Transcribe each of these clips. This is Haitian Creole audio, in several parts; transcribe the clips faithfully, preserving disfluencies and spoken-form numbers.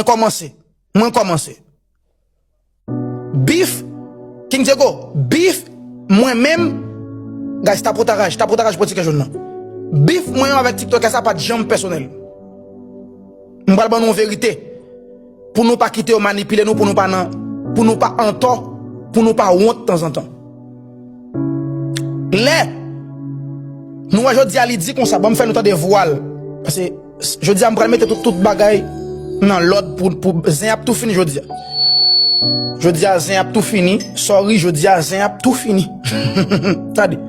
kòmanse. Mwen kòmanse. Bif, King Diego, bif, mwen menm, guys, tapotaraj, tapotaraj pran ti kè jòn nan. Bif mwen menm avèk TikTokè sa pa t janm pèsonèl. M pral ban nou yon verite. Pou nou pa kite yo manipile nou, pou nou pa nan, pou nou pa antò, pou nou pa wont tanzantan. Lè nou wè jodi a li di konsa, ban m fè nou tande vwa l. Paske jodi a m pral mete tout, tout bagay nan lòd pou, pou zen ap tou fini jodi a. Jodi a zen ap tou fini. Sorry, jodi a zen ap tou fini. Tande.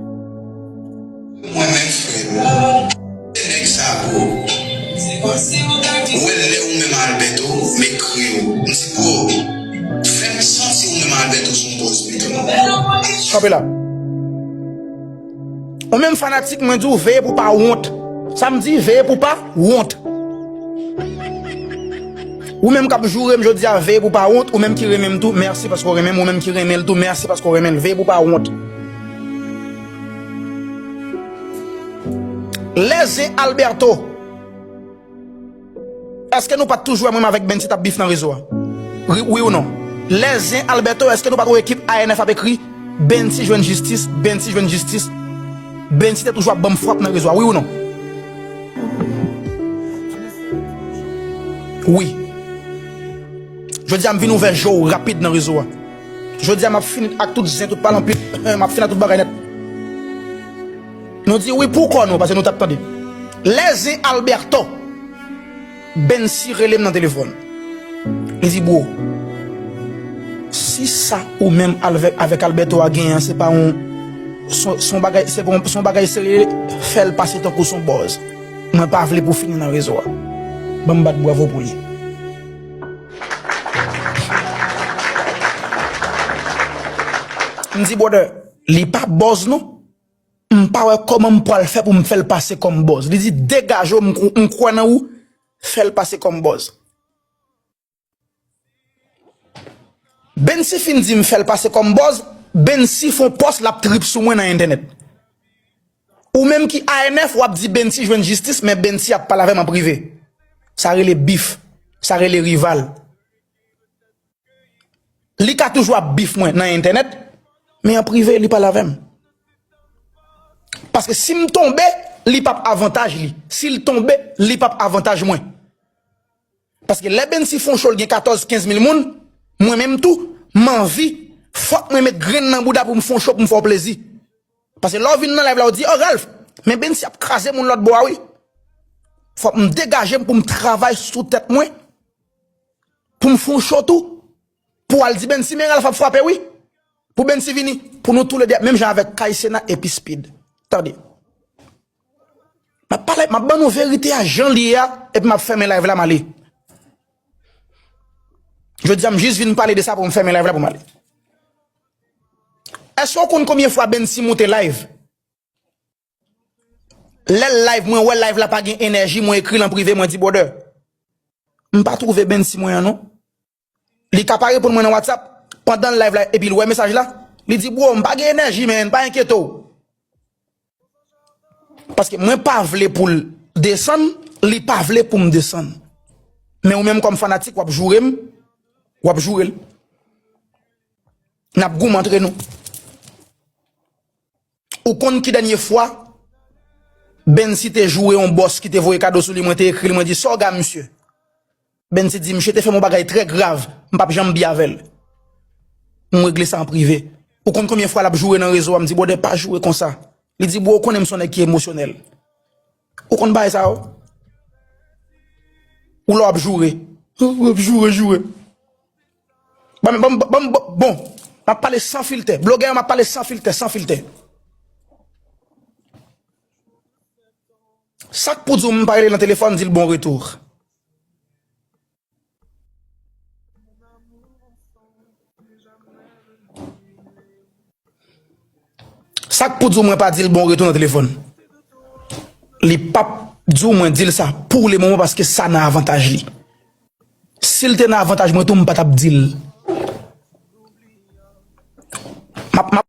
Mwen menm frè m. Se nèg sa, bro. Ou wè lè ou menm Alberto, m ekri w. M di, bro, fè m santi ou menm Alberto se yon bòz pito. Kanpe la. Ou menm fanatik mwen di w veye pou pa wont. Sa m di, veye pou pa wont. Ou menm k ap joure m jodi a, veye pou pa wont. Ou menm ki renmen m tou, mèsi paske w renmen m. Ou menm ki renmen l tou, mèsi paske w renmen l. Veye pou pa wont. Lè zen Alberto. Èske nou pa t toujou wè mwen avèk Bensi t ap bif nan rezo a? Wi, wi ou non? Lè zen Alberto, èske nou pa t wè ekip A N F ap ekri Bensi jwenn jistis, Bensi jwenn jistis? Bensi te toujou ap ban m frap nan rezo a, wi ou non? Wi. Jodi a m vin ouvè je w rapid nan rezo a. Jodi a m ap fini ak tout zen, tout palanpit, m ap fini ak tout bagay nèt. Nou di wi pou kò nou, paske nou t ap tande. Lè zen Alberto, Bensi rele m nan telefòn. Li di, bro, si sa ou menm avèk, avèk Alberto a genyen an, se pa yon, se, se yon bagay, se pa yon, se yon bagay serye, fè l pase tankou se yon bòz. Mwen pa vle pou fini nan rezo a. Ban m bat bravo pou li. M di, brother, li pa bòz non. M pa wè kòman m pral fè pou m fè l pase kòm bòz. Li di, degaje w, m, m kwè nan ou, fè l pase kòm bòz. Bensi fin di m fè l pase kòm bòz, Bensi fè yon pòs l ap trip sou mwen nan entènèt. Ou menm ki A N F, w ap di Bensi jwenn jistis, men Bensi ap pale avè m an prive. Sa rele bif, sa rele rival. Li ka toujou ap bif mwen nan entènèt, men an prive, li pale avè m. Paske si m tonbe, li p ap avantaj li. Si l tonbe, li p ap avantaj mwen. Paske lè Bensi fè yon cho, l gen katòz, kenz mil moun, mwen menm tou, m anvi, fòk mwen met grenn nan bouda pou m fè yon cho, pou m fè w plezi. Paske lè w vin nan live la, w di, oh, Ralph, men Bensi ap kraze moun lòt bò a, wi. Fòk m degaje m pou m travay sou tèt mwen, pou m fè yon cho tou, pou w al di Bensi, men Ralph ap frape, wi. Pou Bensi vini, pou nou toulede, menm jan avèk Kay Sena epi Speed. Tande. M ap pale, m ap ban nou verite a jan li ye a, epi m ap fèmen live la, m ale. Jodi a, m jis vin pale de sa pou m fèmen live la pou m ale. Èske w konn konbyen fwa Bensi moute live? Lè l live, mwen wè live la pa gen enèji, mwen ekri l an prive, mwen di, brother, m pa twouve Bensi mwen an non. Li ka pa reponn mwen nan WhatsApp, pandan l live la, epi l wè mesaj la, li di, bro, m pa gen enèji, man, pa enkyete w. Paske mwen pa vle pou l desann, li pa vle pou m desann. Men ou menm kòm fanatik, w ap joure m, w ap joure l. N ap goumen antre nou. Ou konn ki dènye fwa Bensi te joure yon bòs ki te voye kado sou li, mwen te ekri l, mwen di, sa w gen misye? Bensi di, misye te fè m yon bagay trè grav, m p ap janm byen avè l. M regle sa an prive. Ou konn konbyen fwa l ap joure nan rezo a, m di, brother, pa joure konsa. Li di, bro, ou konnen m se yon nèg ki emosyonèl. Ou konn bagay sa yo? Ou la w ap joure. Ou ap joure, joure. Ban m, ban m, ban m, bon, m ap pale san filtè. Blogè yo, m ap pale san filtè, san filtè. Sa k pou di w m pa rele nan telefòn, di l bon retou. Sa k pou di w mwen pa di l bon retou nan telefòn? Li p ap di w mwen di l sa pou le moman paske sa nan avantaj li. Si l te nan avantaj mwen tou, m pa t ap di l. M ap, m ap